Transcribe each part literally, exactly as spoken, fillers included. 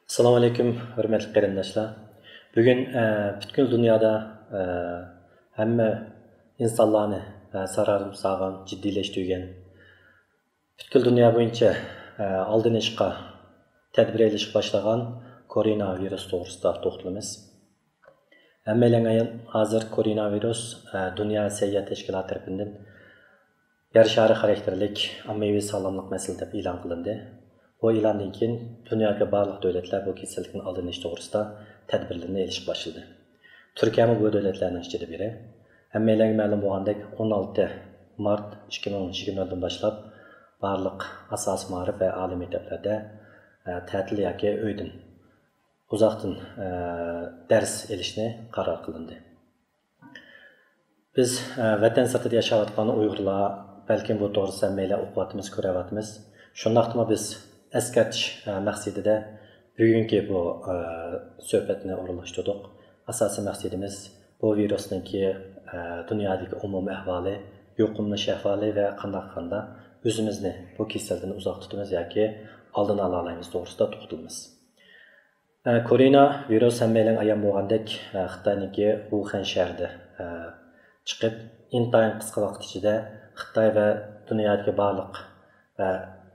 ئەسسالامۇ ئەلەيكۇم، ھۆرمەتلىك قېرىنداشلار. بۈگۈن، ئە، پۈتكۈل دۇنيادا، ئە، ھەممە ئىنسانلارنى، ئە، سارارىم سالغان، جىددىيلەشتۈرگەن، پۈتكۈل دۇنيا بويىچە، ئە، ئالدىنى ئېلىشقا تەدبىر ئېلىشقا باشلىغان كورونا ۋىرۇس توغرىسىدا توختىلىمىز. ھەممەيلەنگە ئايان، ھازىر كورونا ۋىرۇس، ئە، دۇنيا سەھىيە تەشكىلاتى تەرىپىدىن يەر شارى خاراكتېرلىك ئاممىۋى ساغلاملىق مەسىلىسى دەپ ئېلان قىلىندى. بۇ ئېلاندىن كېيىن دۇنيادىكى بارلىق دۆلەتلەر بۇ كېسەللىكنىڭ ئالدىنى ئېلىش توغرىسىدا تەدبىرلىرىنى ئېلىشقا باشلىدى. تۈركىيەمۇ بۇ دۆلەتلەرنىڭ ئىچىدە بىرى. ھەممەيلەنگە مەلۇم بولغاندەك، ئون ئالتە مارت ئىككى مىڭ يىگىرمە بىردىن باشلاپ بارلىق ئاساسىي مائارىپ ۋە ئالىي مەكتەپلەردە، ئە، تەتىل ياكى ئۆيدىن ئۇزاقتىن، ئە، دەرس ئېلىشنى قارار قىلىندى. بىز، ئە، ۋەتەن سىرتىدا ياشاۋاتقان ئۇيغۇرلار بەلكىم بۇ توغرىسىدا ھەممەيلەن ئوقۇۋاتىمىز، كۆرۈۋاتىمىز. شۇنداقتىمۇ بىز ئەسكەرتىش، ئە، مەقسىتىدە بۈگۈنكى بۇ، ئە، سۆھبەتنى ئورۇنلاشتۇردۇق. ئاساسىي مەقسىتىمىز بۇ ۋىرۇسنىڭكى، ئە، دۇنيادىكى ئومۇمىي ئەھۋالى، يۇقۇملىنىش ئەھۋالى ۋە قانداق قىلغاندا ئۆزىمىزنى بۇ كېسەلدىن ئۇزاق تۇتىمىز ياكى ئالدىنى ئالالايمىز توغرىسىدا توختىلىمىز. ئە، كورونا ۋىرۇس ھەممەيلەنگە ئايان بولغاندەك، ئە، خىتاينىڭكى ۋۇخەن شەھىرىدە، ئە، چىقىپ، ئىنتايىن قىسقا ۋاقىت ئىچىدە خىتاي ۋە دۇنيادىكى بارلىق، ئە،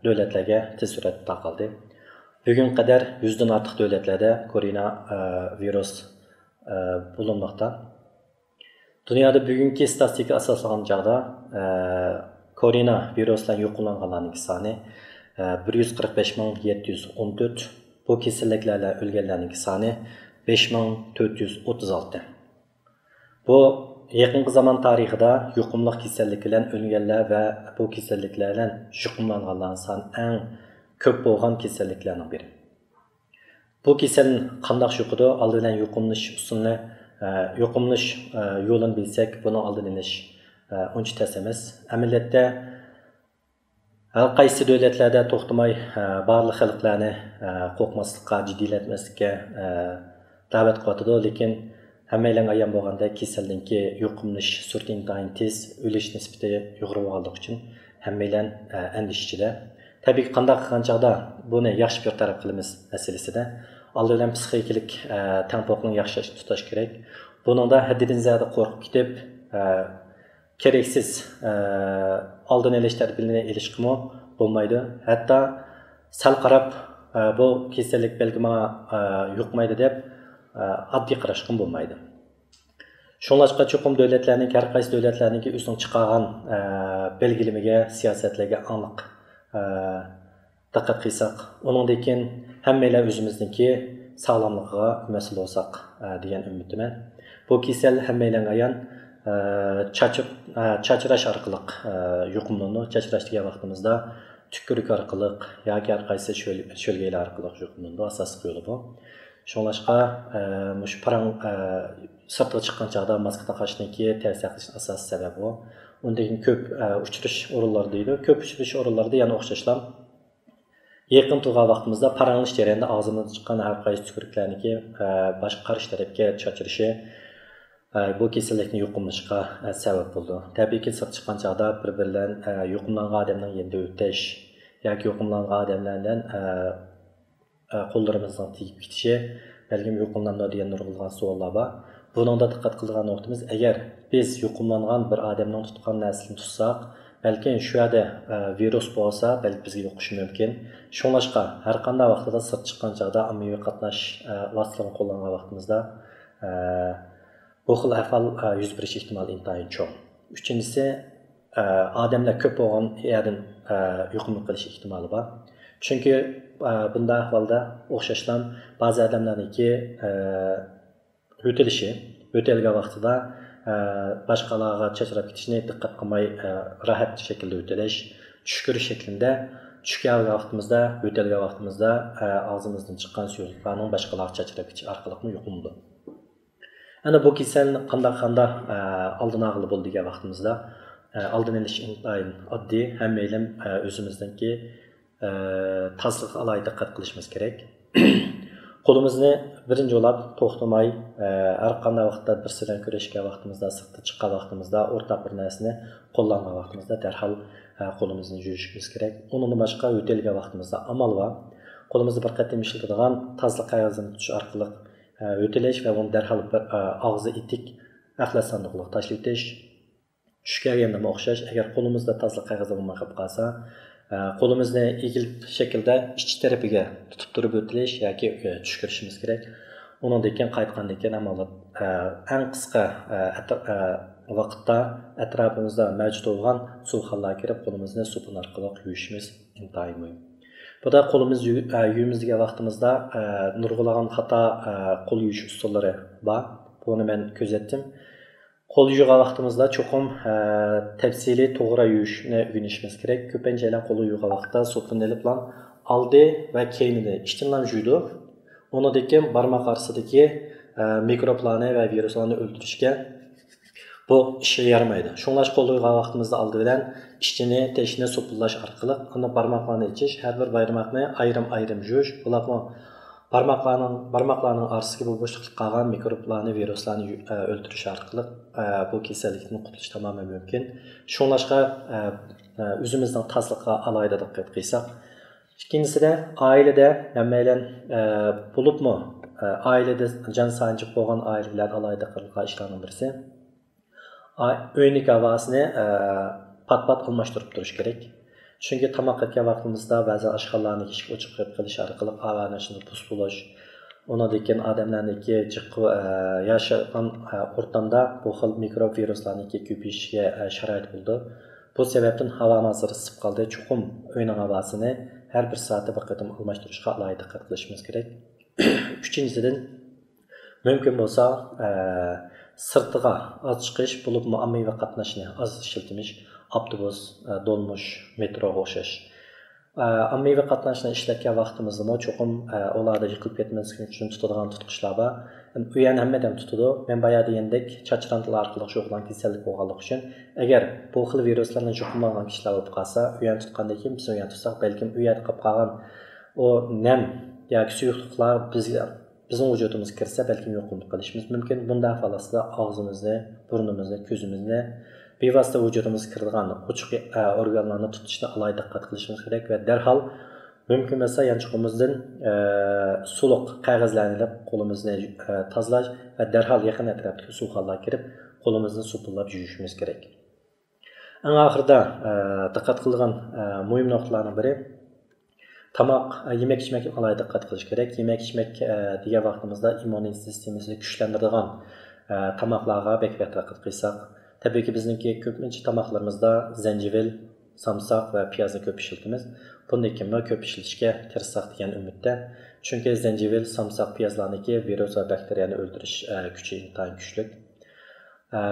دۆلەتلەرگە تېز سۈرئەتتە تارقالدى. بۈگۈنگە قەدەر يۈزدىن ئارتۇق دۆلەتلەردە كورونا، ئە، ۋىرۇس، ئە، بولۇنماقتا. دۇنيادا بۈگۈنكى ستاتىستىكا ئاساسلىغان چاغدا، ئە، كورونا ۋىرۇس بىلەن يۇقۇملانغانلارنىڭكى سانى، ئە، بىر يۈز قىرىق بەش مىڭ يەتتە يۈز ئون تۆت، بۇ كېسەللىكلەر بىلەن ئۆلگەنلەرنىڭكى سانى بەش مىڭ تۆت يۈز ئوتتۇز ئالتە. بۇ يېقىنقى زامان تارىخىدا يۇقۇملۇق كېسەللىك بىلەن ئۆلگەنلەر ۋە بۇ كېسەللىكلەر بىلەن يۇقۇملانغانلارنىڭ سانى ئەڭ كۆپ بولغان كېسەللىكلەرنىڭ بىرى. بۇ كېسەل قانداق يۇقىدۇ؟ ئالدى بىلەن يۇقۇملىنىش ئۇسۇلىنى، ئە، يۇقۇملىنىش، ئە، يولىنى بىلسەك، بۇنىڭ ئالدىنى ئېلىش، ئە، ئۇنچە تەس ئەمەس. ئەمەلىيەتتە، ھەر قايسى دۆلەتلەردە توختىماي، ئە، بارلىق خەلقلەرنى، ئە، قورقماسلىققا، جىددىيلەتمەسلىككە، ئە، دەۋەت قىلىۋاتىدۇ. لېكىن ھەممەيلەنگە ئايان بولغاندەك، كېسەلدىنكى يۇقۇملىنىش سۈرئىتى ئىنتايىن تېز، ئۆلۈش نىسبىتى يۇقىرى بولغانلىقى ئۈچۈن ھەممەيلەن، ئە، ئەندىشە ئىچىدە. تەبىئىيكى، قانداق قىلغان چاغدا بۇنى ياخشى بىر تەرەپ قىلىمىز مەسىلىسىدە، ئالدى بىلەن پسىخىكىلىق، ئە، تەڭپۇڭلۇقنى ياخشى تۇتۇش كېرەك. بۇنىڭدا ھەددىدىن زىيادە قورقۇپ كېتىپ، ئە، كېرەكسىز، ئە، ئالدىنى ئېلىش تەدبىرىنى ئېلىشقىمۇ بولمايدۇ. ھەتتا سەل قاراپ، ئە، بۇ كېسەللىك بەلكى ماڭا، ئە، يۇقمايدۇ دەپ، ئە، ئاددىي قاراشقىمۇ بولمايدۇ. شۇڭلاشقا چوقۇم دۆلەتلەرنىڭ، ھەر قايسى دۆلەتلەرنىڭكى ئۆزىنىڭ چىقارغان، ئە، بەلگىلىمىگە، سىياسەتلەرگە ئاڭلىق، ئە، دىققەت قىلساق، ئۇنىڭدىن كېيىن ھەممەيلەن ئۆزىمىزنىڭكى ساغلاملىقىغا مەسئۇل بولساق، ئە، دېگەن ئۈمىدتىمەن. بۇ كېسەل ھەممەيلەنگە ئايان، ئە، چاچ-، ئە، چاچراش ئارقىلىق، ئە، يۇقۇملىنىدۇ. چاچراش دېگەن ۋاقتىمىزدا تۈكۈرۈك ئارقىلىق ياكى ھەر قايسى شۆل-، شۆلگەيلەر ئارقىلىق يۇقۇملىنىدۇ. ئاساسلىق يولى بۇ. شۇڭلاشقا، ئە، مۇشۇ پاراڭ، ئە، سىرتقا چىققان چاغدا ماسكا تاقاشنىڭكى تەۋسىيە قىلىشنىڭ ئاساسىي سەۋەبى بۇ. ئۇندىن كېيىن كۆپ، ئە، ئۇچرىشىش ئورۇنلىرى دەيدۇ. كۆپ ئۇچرىشىش ئورۇنلىرىدا يەنە ئوخشاشلا يېقىن تۇرغان ۋاقتىمىزدا پاراڭلىشىش جەريانىدا ئاغزىمىزدىن چىققان ھەر قايسى تۈكۈرۈكلەرنىڭكى، ئە، باشقا قارشى تەرەپكە چاچرىشى، ئە، بۇ كېسەللىكنى يۇقۇملىشىشقا، ئە، سەۋەب بولىدۇ. تەبىئىيكى، سىرتقا چىققان چاغدا بىر-بىرلەن، ئە، يۇقۇملانغان ئادەمنىڭ يېنىدا ئۆتۈش ياكى يۇقۇملانغان ئادەملەر بىلەن، ئە، ئە، قوللىرىمىزنىڭ تېگىپ كېتىشى بەلكىم يۇقۇملىنىدۇ دېگەن نۇرغۇنلىغان سوئاللار بار. بۇنىڭدا دىققەت قىلىدىغان نۇقتىمىز، ئەگەر بىز يۇقۇملانغان بىر ئادەمنىڭ تۇتقان نەرسىسىنى تۇتساق، بەلكىم شۇ يەردە، ئە، ۋىرۇس بولسا، بەلكى بىزگە يۇقۇشى مۇمكىن. شۇڭلاشقا، ھەر قانداق ۋاقىتتا سىرت چىققان چاغدا ئاممىۋى قاتناش، ئە، ۋاسىتىلىرىنى قوللانغان ۋاقتىمىزدا، ئە، بۇ خىل ئەھۋال، ئە، يۈز بېرىش ئېھتىمالى ئىنتايىن چوڭ. ئۈچىنچىسى، ئە، ئادەملەر كۆپ بولغان يەردىن، ئە، يۇقۇملۇق قېلىش ئېھتىمالى بار. چۈنكى، ئە، بۇنداق ئەھۋالدا ئوخشاشلا بەزى ئادەملەرنىڭكى، ئە، يۆتىلىشى، يۆتەلگەن ۋاقتىدا، ئە، باشقىلارغا چاچراپ كېتىشىنى دىققەت قىلماي، ئە، راھەت شەكىلدە يۆتىلىش، چۈشكۈرۈش شەكلىدە، چۈشكەن ۋاقتىمىزدا، يۆتەلگەن ۋاقتىمىزدا، ئە، ئاغزىمىزدىن چىققان سۆزلەرنىڭ باشقىلارغا چاچراپ كېتىشى ئارقىلىقمۇ يۇقۇملىنىدۇ. ئەنە بۇ كېسەلنى قانداق، قانداق، ئە، ئالدىنى ئالغىلى بولىدۇ دېگەن ۋاقتىمىزدا، ئە، ئالدىنى ئېلىش ئىنتايىن ئاددىي، ھەممەيلەن، ئە، ئۆزىمىزنىڭكى، ئە، تازىلىقىغا ئالاھىدە دىققەت قىلىشىمىز كېرەك. قولىمىزنى بىرىنچى بولاپ توختىماي، ئە، ھەر قانداق ۋاقىتتا بىرسى بىلەن كۆرۈشكەن ۋاقتىمىزدا، سىرتقا چىققان ۋاقتىمىزدا، ئورتاق بىر نەرسىنى قوللانغان ۋاقتىمىزدا دەرھال، ئە، قولىمىزنى يۇيۇشىمىز كېرەك. ئۇنىڭدىن باشقا يۆتەلگەن ۋاقتىمىزدا ئامال بار. قولىمىزدا بىر قېتىم ئىشلىتىدىغان تازىلىق قەغىزىنى تۇتۇش ئارقىلىق، ئە، يۆتىلىش ۋە ئۇنى دەرھال بىر، ئە، ئاغزى ئېتىك ئەخلەت ساندۇقىغا تاشلىۋېتىش. چۈش كەلگەندىمۇ ئوخشاش، ئەگەر قولىمىزدا تازىلىق قەغىزى بولماي قېلىپ قالسا، ئە، قولىمىزنى ئېگىل شەكىلدە ئىچ تەرىپىگە تۇتۇپ تۇرۇپ يۆتىلىش ياكى، ئە، چۈشكۈرۈشىمىز كېرەك. ئۇنىڭدىن كېيىن قايتقاندىن كېيىن ئامال، ئە، ئەڭ قىسقا، ئە، ئەتر-، ئە، ۋاقىتتا ئەتراپىمىزدا مەۋجۇت بولغان سۇخانلارغا كىرىپ، قولىمىزنى سوپۇن ئارقىلىق يۇيۇشىمىز ئىنتايىن مۇھىم. بۇدا قولىمىز يۇ-، ئە، يۇيىمىز دېگەن ۋاقتىمىزدا، ئە، نۇرغۇنلىغان خاتا، ئە، قول يۇيۇش ئۇسۇللىرى بار. بۇنى مەن كۆزەتتىم. قول يۇيغان ۋاقتىمىزدا چوقۇم، ئە، تەپسىلىي توغرا يۇيۇشنى ئۆگىنىشىمىز كېرەك. كۆپىنچە ئايلان قول يۇيغان ۋاقىتتا سوپۇننى ئېلىپلا ئالدى ۋە كەينىنى ئىچتىنلا يۇيىدۇ. ئۇنىڭدىن كېيىن بارماق ئارىسىدىكى، ئە، مىكروبلارنى ۋە ۋىرۇسلارنى ئۆلتۈرۈشكە بۇ ئىش يارىمايدۇ. شۇڭلاشقا قول يۇيغان ۋاقتىمىزدا ئالدى بىلەن ئىچىنى، تېشىنى سوپۇنلاش ئارقىلىق، ئاندىن بارماقلارنى ئېچىش، ھەر بىر بارماقنى ئايرىم-ئايرىم يۇيۇش، بولۇپمۇ بارماقلارنىڭ، بارماقلارنىڭ ئارىسىدىكى بۇ بوشلۇقلۇق قالغان مىكروبلارنى، ۋىرۇسلارنى يۇ-، ئە، ئۆلتۈرۈش ئارقىلىق، ئە، بۇ كېسەللىكتىن قۇتۇلۇش تامامەن مۇمكىن. شۇڭلاشقا، ئە، ئە، ئۆزىمىزنىڭ تازىلىقىغا ئالاھىدە دىققەت قىلساق. ئىككىنچىسىدە، ئائىلىدە ھەممەيلەن، ئە، بولۇپمۇ، ئە، ئائىلىدە جان سايىنچۇق بولغان ئائىلىلەردە ئالاھىدە دىققەت قىلىدىغان ئىشلارنىڭ بىرسى، ئا-، ئۆينىڭكى ھاۋاسىنى، ئە، پات-پات ئالماشتۇرۇپ تۇرۇش كېرەك. چۈنكى تاماق يەيدىغان ۋاقتىمىزدا بەزەن ئاشخانىلارنىڭ ئىشىكى ئوچۇق قېلىپ قېلىشى ئارقىلىق ئاۋارە ئىچىدە پۇس بولۇش، ئۇنىڭدىن كېيىن ئادەملەرنىڭكى جىق، ئە، ياشىغان، ئە، ئورتامدا بۇ خىل مىكروب ۋىرۇسلارنىڭكى كۆپىيىشىگە، ئە، شارائىت بولىدۇ. بۇ سەۋەبتىن ھاۋا ھازىر ئىسسىپ قالدى. چوقۇم ئۆينىڭ ھاۋاسىنى ھەر بىر سائەتتە بىر قېتىم ئالماشتۇرۇشقا ئالاھىدە دىققەت قىلىشىمىز كېرەك. ئۈچىنچىدىن، مۇمكىن بولسا، ئە، سىرتىغا ئاز چىقىش، بولۇپمۇ ئاممىۋى قاتناشنى ئاز ئىشلىتىمىش، ئاپتوبۇس، ئە، دولمۇش، مېتروغا ئوخشاش. ئە، ئاممىۋى قاتناشنى ئىشلەتكەن ۋاقتىمىزدىمۇ چوقۇم، ئە، ئۇلاردا يىقىلىپ كەتمەسلىك ئۈچۈن تۇتىدىغان تۇتقۇچلار بار. ئۇ يەنى ھەممە ئادەم تۇتىدۇ. مەن بايا دېگەندەك چاچرامدىلار ئارقىلىق يۇقىدىغان كېسەللىك بولغانلىقى ئۈچۈن، ئەگەر بۇ خىل ۋىرۇسلارنى يۇقمىغان كىشىلەر بولۇپ قالسا، ئۇ يەنى تۇتقاندىن كېيىن بىز ئۇ يەنى تۇتساق، بەلكىم ئۇ يەردە قاپقالغان ئۇ نەم ياكى سۇيۇقلۇقلار بىزگە، بىزنىڭ ۋۇجۇدىمىزغا كىرسە، بەلكىم يۇقۇملۇق قېلىشىمىز مۇمكىن. بۇنداق ئەھۋال ئاستىدا ئاغزىمىزنى، بۇرنىمىزنى، كۆزىمىزنى، بىۋاسىتە ۋۇجۇدىمىزغا كىرىدىغان ئوچۇق، ئە، ئورگانلارنى تۇتۇشنى ئالاھىدە دىققەت قىلىشىمىز كېرەك ۋە دەرھال مۇمكىن بولسا يانچۇقىمىزدىن، ئە، سۇلۇق قەغەزلەرنى ئېلىپ قولىمىزنى، ئە، تازىلاش ۋە دەرھال يېقىن ئەتراپتىكى سۇخانىلارغا كىرىپ قولىمىزنى سوپۇنلاپ يۇيۇشىمىز كېرەك. ئەڭ ئاخىرىدا، ئە، دىققەت قىلىدىغان، ئە، مۇھىم نۇقتىلارنىڭ بىرى، تاماق، ئە، يېمەك ئىچمەككە ئالاھىدە دىققەت قىلىش كېرەك. يېمەك ئىچمەك، ئە، دېگەن ۋاقتىمىزدا ئىممۇنىتېت سىستېمىسىنى كۈچلەندۈرىدىغان، ئە، تاماقلارغا بەكرەك دىققەت قىلساق. تەبىئىيكى، بىزنىڭكى كۆپىنچە تاماقلىرىمىزدا زەنجىۋىل، سامساق ۋە پىيازنى كۆپ ئىشلىتىمىز. بۇندىن كېيىنمۇ كۆپ ئىشلىتىشكە تىرىشساق دېگەن ئۈمىدتە. چۈنكى زەنجىۋىل، سامساق، پىيازلارنىڭكى ۋىرۇس ۋە باكتېرىيەنى ئۆلتۈرۈش، ئە، كۈچى ئىنتايىن كۈچلۈك. ئە،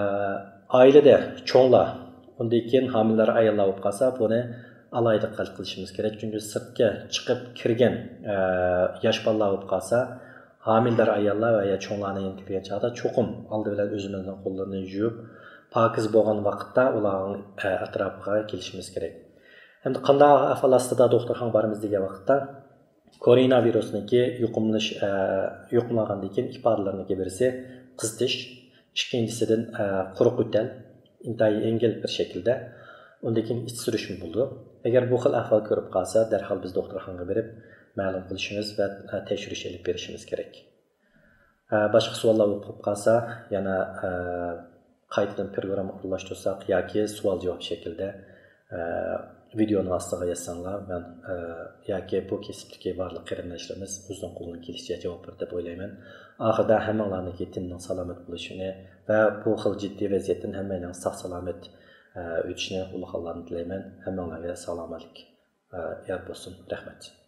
ئائىلىدە چوڭلار، ئۇندىن كېيىن ھامىلىدار ئاياللار بولۇپ قالسا، بۇنى ئالاھىدە دىققەت قىلىشىمىز كېرەك. چۈنكى سىرتقا چىقىپ كىرگەن، ئە، ياش بالىلار بولۇپ قالسا، ھامىلىدار ئاياللار ۋە يا چوڭلارنى يەنە كىرگەن چاغدا چوقۇم ئالدى بىلەن ئۆزىمىزنىڭ قوللىرىنى يۇيۇپ، پاكىز بولغان ۋاقىتتا ئۇلارنىڭ، ئە، ئەتراپىغا كېلىشىمىز كېرەك. ئەمدى قانداق ئەھۋال ئاستىدا دوختۇرخانىغا بارىمىز دېگەن ۋاقىتتا، كورونا ۋىرۇسنىڭكى يۇقۇملىنىش، ئە، يۇقۇملانغاندىن كېيىن ئىپادىلىرىنىڭكى بىرسى قىزىتىش، ئىككىنچىسىدىن، ئە، قۇرۇق يۆتەل، ئىنتايىن يەڭگىل بىر شەكىلدە. ئۇندىن كېيىن ئىچ سۈرۈشمۇ بولىدۇ. ئەگەر بۇ خىل ئەھۋال كۆرۈپ قالسا، دەرھال بىز دوختۇرخانىغا بېرىپ مەلۇم قىلىشىمىز ۋە، ئە، تەكشۈرۈش ئېلىپ بېرىشىمىز كېرەك. ئە، باشقا سوئاللار بولۇپ قېلىپ قالسا، يەنە، ئە، قايتىدىن پروگرامما ئورۇنلاشتۇرساق ياكى سوئال-جاۋاب شەكلىدە، ئە، ۋىدېئونىڭ ئاستىغا يازساڭلار، مەن، ئە، ياكى بۇ كەسىپتىكى بارلىق قېرىنداشلىرىمىز ئۆزىنىڭ قولىدىن كېلىشىچە جاۋاب بېرىدۇ دەپ ئويلايمەن. ئاخىرىدا ھەممىڭلارنىڭكى تېنىنىڭ سالامەت بولۇشىنى ۋە بۇ خىل جىددىي ۋەزىيەتتىن ھەممەيلەننىڭ ساق-سالامەت، ئە، ئۆتۈشىنى ئۇلۇغ ئاللادىن تىلەيمەن. ھەممىڭلارغا سالامەتلىك، ئە، يار بولسۇن. رەھمەت.